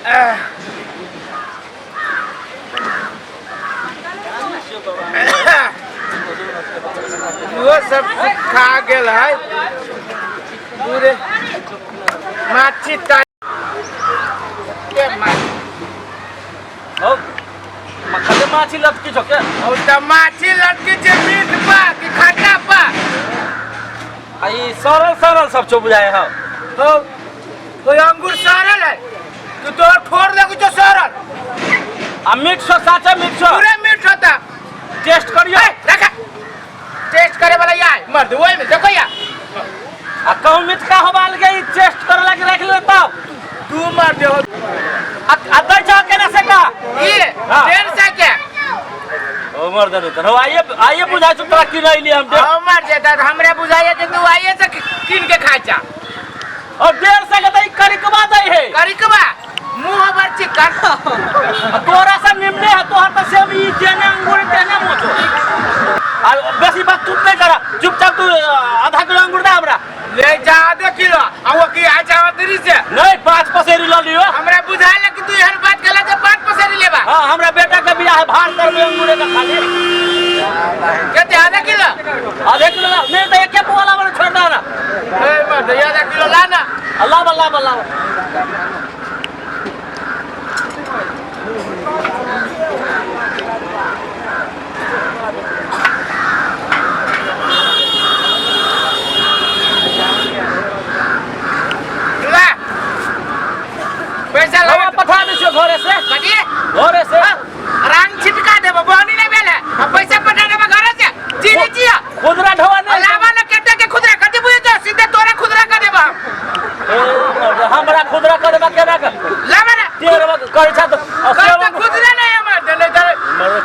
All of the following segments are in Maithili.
वो सब खा गेल है पूरे माछी ता के माछी। हौ खाली माछी लटकी छौ के? और त माछी लटकी छै मीठ पा कि खट्टा पा? आ ई सड़ल सड़ल सब छौ बुझाय हौ। हो कोई अंगूर सड़ल है तू तोर ठोर लगू छौ सड़ल। आ मीठ छौ, साचे मीठ छौ। पूरे मीठ होता। टेस्ट करियो। ए, रखा टेस्ट करे वाला या मर्द ओइ में देखो या। आ कहूँ मीठ का होबाल के ई टेस्ट करे लागी राख ले तब तू मर दे हो। आ दै छौ केना से का? ये हाँ। 150 के। ओ मर दे तो आइए आइए बुझाइ छौ तोरा किनै लिए हम हम मर जेता त हमरा बुझाइए कि तू आइए से किन के खाइ जा। और 150 के त ई करिकबा दै है। करिकबा मुंह पर चिकन। आ तोरा से निमने है तोहर त सेम ई जेने अंगूर तेने मोचो। आ बेसी बात तू नहीं करा, चुपचाप तू आधा किलो अंगूर दे हमरा। ले जा आधा किलो आ वो की आ जावा तेरी से। नहीं 5 पसेरी ल लियो। हमरा बुझाइल कि तू एहन बात केला जे 5 पसेरी लेबा। हां हमरा बेटा के बियाह है, भार करबे अंगूरे के खाली। कते आधा किलो? आधा किलो ला, नहीं तो एके पुआ लावा छोड़ दे ना। ए मर्द आधा किलो ला ना। अल्लाह अल्लाह अल्लाह। ला पैसा लवा लगा पठा दे छियो घरे से। कथी? घरे से। रंग छिटका देबो बहनी नहीं भेल है आ पैसा पठा देबो घरे से। चीनी चिया खुदरा ढवा नहीं। लावा न केते के खुदरा कथी बुझे छ? सीधे तोरा खुदरा कर देबो हम। ए, हमरा खुदरा कर देबा केना के? लावा ना। तेरवा करै छ त कर त खुदरा नहीं हमर देले तर।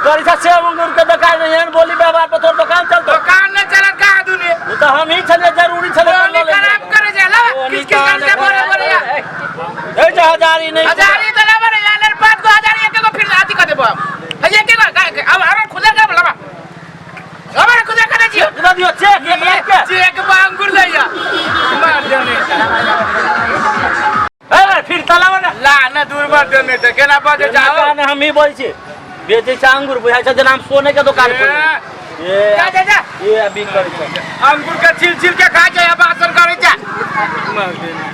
करै छ सेब अंगूर के दुकान में एहन बोली व्यवहार पर तोर दुकान चलतो। दुकान न चलत का दुनी? उ त हम ही छलिए, जरूरी छले बोली खराब करे जे लावा किस किस कर से बोले बोले या। ए जे हजारी नहीं। हजारी त लावा रे यार 5 गो हजारी एक गो फिर आती कर देबो हम। हे एक गो अब हमरा खुदरा कर लावा। लावा रे खुदरा कर दे छियो। चेक दे दियो, चेक 1 लाख के। चेक बा अंगूर लइया। मार देने। ए फिर तलावा ना। ला ना दूर मार देने त केना बाजे जाओ। दुकान हम ही बोल छी। बेचै छै अंगूर बुझाइ छै जेना हम सोने के दुकान खोलने। ए, जा जा जा। ए अभी करै छै। अंगूर के छिल छिल के खा जाए बासन करै जा। मार देने।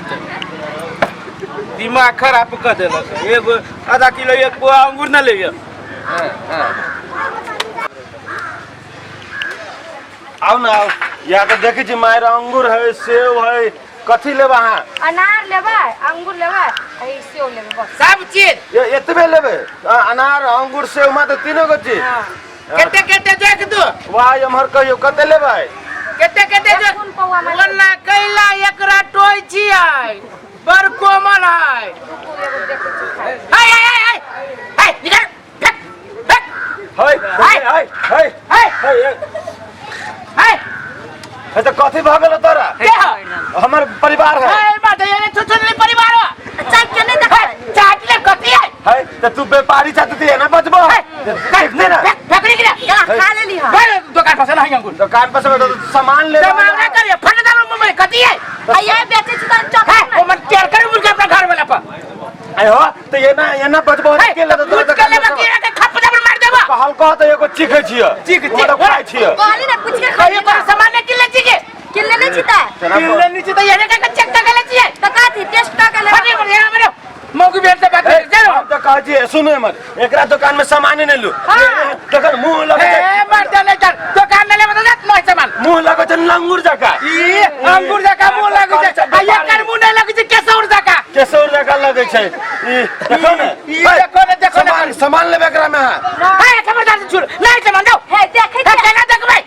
दिमाग खराब कर देलक। एगो आधा किलो एक पुआ अंगूर न लेइए। आउ ना आउ, यहाँ तऽ देखै छी मारि अंगूर है, सेब है, कथी लेब अहाँ? अनार लेबै, अंगूर लेबै, आ ई सेब लेबै बस। सब चीज। एतबे लेबै? अनार अंगूर सेब मात्र तीनो गो चीज? हाँ। कते कते देख दू। वाह एम्हर कहियो कते लेबै? कते कते देख। कोन पौआ मारि? ओना कैला एकरा टोय छियै, बड़ कोमल है। रुकू एगो देखै छी खाइ। हाय हाय हाय हाय हाय निकल फेक फेक। हाय हाय हाय हाय हाय हाय हाय। हे तऽ कथी भऽ गेल तोरा? के हो? हमर परिवार है। हाय माता ये छुछु नहीं परिवार हो। चाय के नहीं देखै? चाट ले कथी है? है तऽ तू व्यापारी छह तऽ एना बजबो? देखने ना। फेक फेक निकले। केना खा लेली हँ? भाई दुकान पर से नहीं अंगूर। दुकान पर से तो सामान ले सामान ना करिए फट दालो मुंह में कथी है? आ ये बेचै छी तऽ चौक है ओ मन टेर कर मुर्गा अपना घर वाला पर। आय हो तऽ एना एना बजबो है के ले पूछ के लेबा की के खप दबल मार देबा। कहल कह तऽ एगो चीखै छियै। चीख, चीख। मतलब खाइ छियै। कहली ना पूछ के खाइ। कहियो कोनो सामान नहीं किनले छी के? किनले नहीं छी तऽ? किनले नहीं छी तऽ एने के चेक कर ले छियै। तऽ कथी टेस्ट कऽ के लेबै? फटे पर एना मेरे मौकी भेट से बात कर चलो। हम तऽ कहै छियै सुनू हमर, एकरा दुकान में सामान नहि लू। हाँ। तखन मुंह लगै छै। ए मर जा नहीं चल दुकान नहीं लेबे तऽ जात नहीं सामान। मुंह लगै छै लंगूर जकाँ। ई अंगूर जकाँ मुंह लगै छै आ एकर मुंह नहीं लगै छै केसौर जकाँ। केसौर जकाँ लगै छै। ई देखो ने। ई देखो ने, देखो ने। सामान लेबै एकरा में अहाँ। हे खबरदार से छोड़ नहीं सामान जाओ। हे देखै हे छियै। केना देखबै?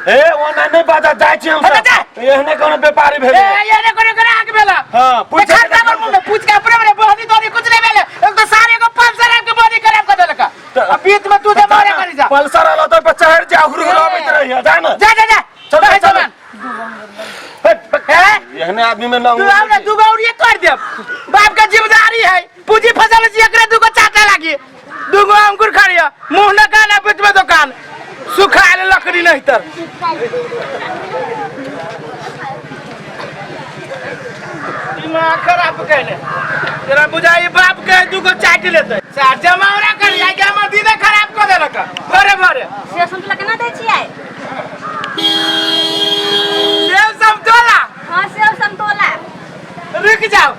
हे ओना नहि बाजा जाइ छी हम हे, सब। जा। एहने कोनो व्यापारी भेलै। ए एने कोनो ग्राहक भेला। हाँ, पूछ देखा दाबर मुंह में पूछ के अपने मेरे बहनी दोनी कुछ नहीं भेले। एक तो सारे को पल्सर के बहनी खराब कर देलक। आ बीच में तू जे मारे करी जा। पल्सर आलो तो पर चढ़ जा हुर हुर आबैत रहिया जा ना। जा जा जा। चल, नहीं चल। सामान। हे, एहने आदमी में ना तू आउ ना दूगो और ये कर देब। बाप का जिम्मेदारी है। पूंजी फसल छी एकरा दूगो चाटे लागी। दूगो अंकुर खड़िया मुंह न काना बीच में दुकान सुखायल लकड़ी नहीं तर। दिमाग खराब कैले तेरा बुझाई बाप के दूगो चाट लेतै सार जमावरा कर जाय के हमर दीदा खराब कर देलक भरे भरे। सेब संतोला केना दै छियै? सेब समतोला? हाँ, सेब संतोला। रुक जाओ।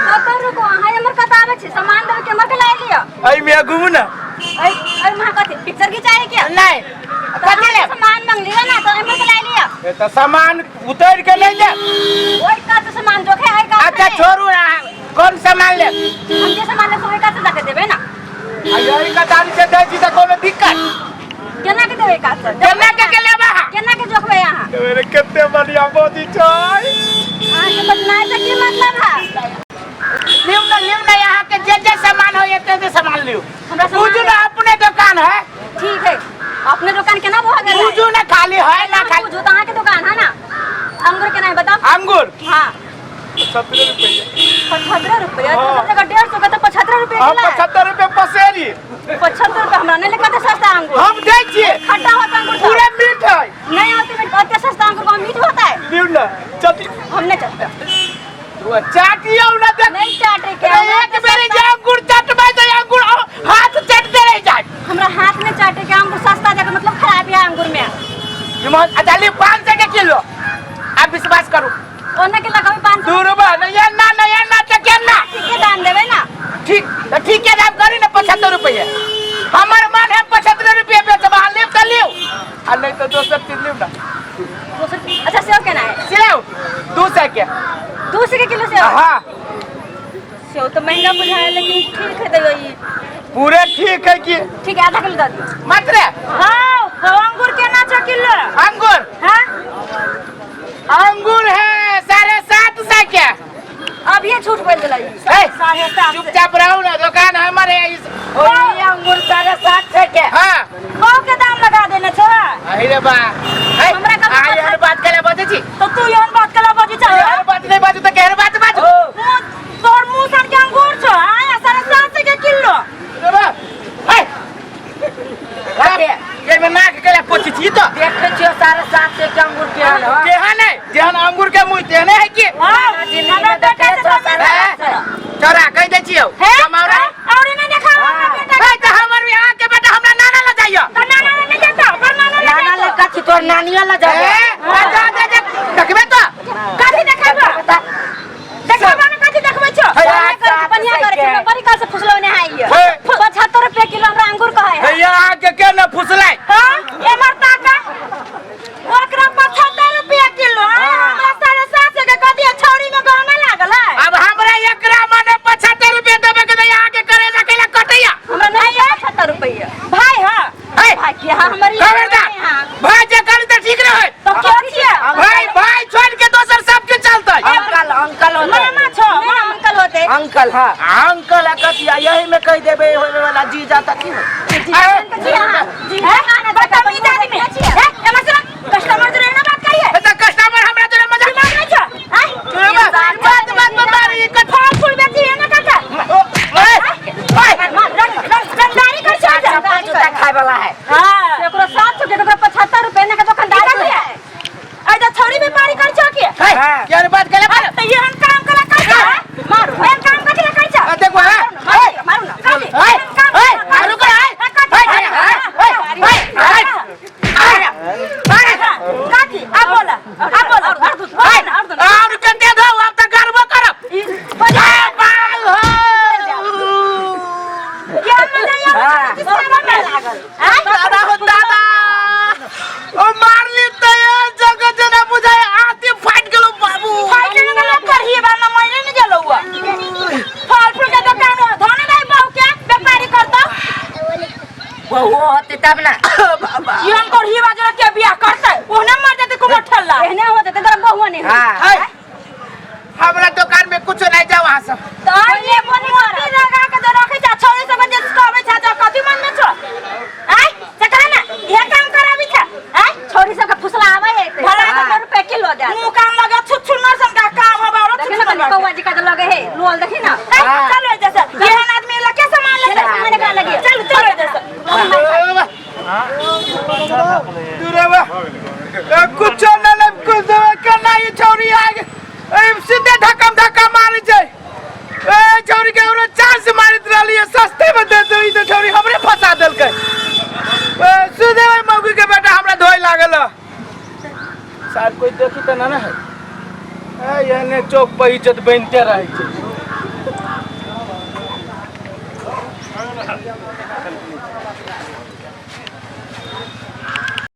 कतऽ रुको? अहाँ एम्हर कतऽ आबै छी? सामान देबै के एम्हर के लाइ लिअ। एहि में घुमू ना। एहि में कथी पिक्चर घिचाए के? नहीं। तऽ कथी अहाँ लेब? सामान मंगलियै ना तऽ एम्हर के लाइ लिअ। ए तऽ सामान उतर के ले ले। ओहि कात सामान जोखे एहि कात। अच्छा छोड़ू ना, कौन सामान लेब? हम जे सामान लेब से ओहि कात से जाके देबै ना। आ यही कतारी से दै छी तऽ कोनो दिक्कत? केना के देबै कात से? केना के के लेब अहाँ? केना के जोखबै अहाँ? अरे कते बढ़िया बजी छै। अहाँके बदनाइ से की मतलब है? लिउ ना, लिउ ना, यहाँ के जे जे सामान हो एते एते सामान लिउ। हमरा सामान बुझू ना अपने दुकान है। ठीक है, अपने दुकान केना भऽ गेल? बुझू ना खाली है ना खाली। बुझू तऽ अहाँके दुकान है ना। अंगूर केना है बताउ? अंगूर? हाँ। 75 रुपये। 75 रुपया? हाँ। सब जगह 150 के, तऽ 75 रुपया हम केला है? 75 रुपये पसेरी। 75 रुपया हमरा नहीं लेकर सस्ता अंगूर। हम दै छियै। खट्टा होता अंगूर तो। पूरा मीठ है। नहीं होती मीठ, ओते सस्ता अंगूर कहाँ मीठ होता है? लिउ ना, चटी। हम नहीं चटते। वो चाटियो ना देख। नहीं चाटे के। अरे एक बेरी जे अंगूर चटबै तऽ अंगूर हाथ चटते रह जाए। हमरा हाथ में चाटे के अंगूर सस्ता जाके मतलब खराबी है अंगूर में। इमन अच्छा लिउ 500 के किलो। आप विश्वास करू। ओना के लगाबी 500। दू रुपया नहीं ना, नहीं ना तो केना? ठीक है दाम देबै ना। ठीक तो ठीक है दाम करी ना 75 रुपये। हमर मन है 75 रुपये बेचबा, लेब तऽ लिउ आ नहीं तो दोसर चीज लिउ ना। दोसर? अच्छा सेब केना है? सेब 200 के। 200 के किलो सेब? हाँ। सेब तो महंगा बुझाए लेकिन ठीक है दैयो ई। पूरे ठीक है कि? ठीक है, आधा किलो दऽ दियौ। मात्र? हाँ, हाँ, अंगूर केना छौ किलो? अंगूर? हाँ? अंगूर है 750 के। अभी झूठ बोल देला ई। ए, 750। चुपचाप रहो ना, दुकान हमारे है इस। ओ, ये अंगूर 750 के। हाँ। बहु के दाम लगा देने छौ। अरे रे बा। ए, हमरा कभी आ, एहन बात केला बजै छी? तो तू एहन बात केला बजै छौ? एहन बात नहीं बाजू तऽ केहन बात बाजू? तोर मुंह सन के अंगूर छौ, आया 750 के किलो। रे बा। ए, ये में नाक केला पोछै छी तऽ? देखै छियो 750 के अंगूर केहन हो। केहन है? जेहन अंगूर के मुंह तेहने है की? हाँ, हमरा बेटा से तो ए, चोरा कहि दै छियौ। हे? कमावरा। और नहीं देखा हमरा बेटा ए, तऽ हमर यहाँ के बेटा हमरा नाना लग जाइयो। तो नाना ले नहीं जाता, ओकर नाना ले नाना जाता। लग कथी तोर नानियो लग जाबे। ए, जा जा जा, देखबे तऽ। कथी देखेबो? देखेबो ने कथी देखबै छौ? हे, बढ़िया करै छी, बढ़िया करै छी, हमरा बड़ी काल से फुसलौ ने है ई। हे। 75 रुपया किलो हमरा अंगूर कहै है। हे, यहाँ के के न फुसलै? हाँ, एमहर ताका। ओकरा 75 रुपया किलो, हाँ, हमरा 750 के कथी है, छौरी में गहना लागल है। अब हमरा एकरा मने 75 रुपया देबे के नहीं, यहाँ के करे रखेला कटैया। हमरा नहीं है 75 रुपया। भाई हाँ। हे। भाई के हाँ हमारी खबरदार। हाँ। भाई जे करी तऽ ठीक रहै। तो क्यों छियै? भाई भाई छोड़ के दोसर सबके चलतै। अंकल अंकल होते। मामा छौ, मामा अंकल होते। अंकल हाँ अंकल आ कथी आ यही में कहि देबै होबे वाला जीजा तऽ की होतै? जी हाँ, जी हाँ, बदतमीज आदमी। हे, एमहर सुन, कस्टमर जोरे ना बात करिए। ए, तऽ कस्टमर हमरा तोरा मजाक दिमाग नहीं छौ? आँय? तोरा बात बात बात बात मारी कथी? फल फूल बेची है ना काका? ओ, ए, ए, मार, रंग, रंग, रंगदारी कर छौ जा। चप्पल जूता खाय वाला है। हाँ। एकरो 700 के, एकरो 75 रुपए ना के दुकानदारी है। ऐ तो छौरी व्यापारी कर छौ की? हे, केहन बात केला पर? तो एहन काम कला कर छौ? मारू, एहन काम कथी ला कर छौ? आ, देखो, हे, मारू, मारू ना, कथी? हे, एहन काम हे, कला कर रुको, हे, छौ? हे, हे, हे, हे, हे, हे, हे, कथी? अब बोला, अब बोला, और दूध, हे, और दूध, और दूध। और कते दो, अब तऽ गर्व करब। ई, बजा। ए, बाल हो। क्या मजा आया? किसका में लागल? आँय? दादा हो दादा। ओ मारली तऽ ए जगह जेना बुझाय आती फाटि गेलौ बाबू। फाइट ने गेलो करही बा ना मरे ने गेलो हुआ। फल फूल के दुकान हो, धन नहीं बहु के व्यापारी करतो। बहुओ होते तब ना। इहन करही बा जरा के बियाह करते, ओहने मर जेते कुमर ठल्ला। एहने होते ते तोरा बहुआ नहीं। हाँ। हे, हमरा दुकान में कुछ नहीं जाओ वहां से। तो ये मोती लगा के जो रखे छा छोरी सब जे कहबै छा जो कथि मन में छो? आय से कह ना, इहे काम कराबी छा। आय छोरी सबके फुसला आबै है भला भला रुपया किलो दे। मुंह काम लगे छुछु नर सन का काम होबे और देखी छुछु ना नर। कौआ जी का लगे है लोल देखी ना। चलो जैसे एहन आदमी ला के सामान ले सामान एकरा लगे। चलो चलो जैसे। दूरवा कुछ न ले कुछ देवे के नहीं छौरी आगे। ए सीधे धक्का धक्का मारी छै। ए छौरी के कहलिए सस्ते में दे दे, ई तो छौरी हमरे फंसा देलकै। ए, सीधे ओहि मौगी के बेटा हमरा धोए लागल ह। सार कोई देखी तऽ ना ना है। ए, एहने चौक पर इज्जत बनिते रहै छै।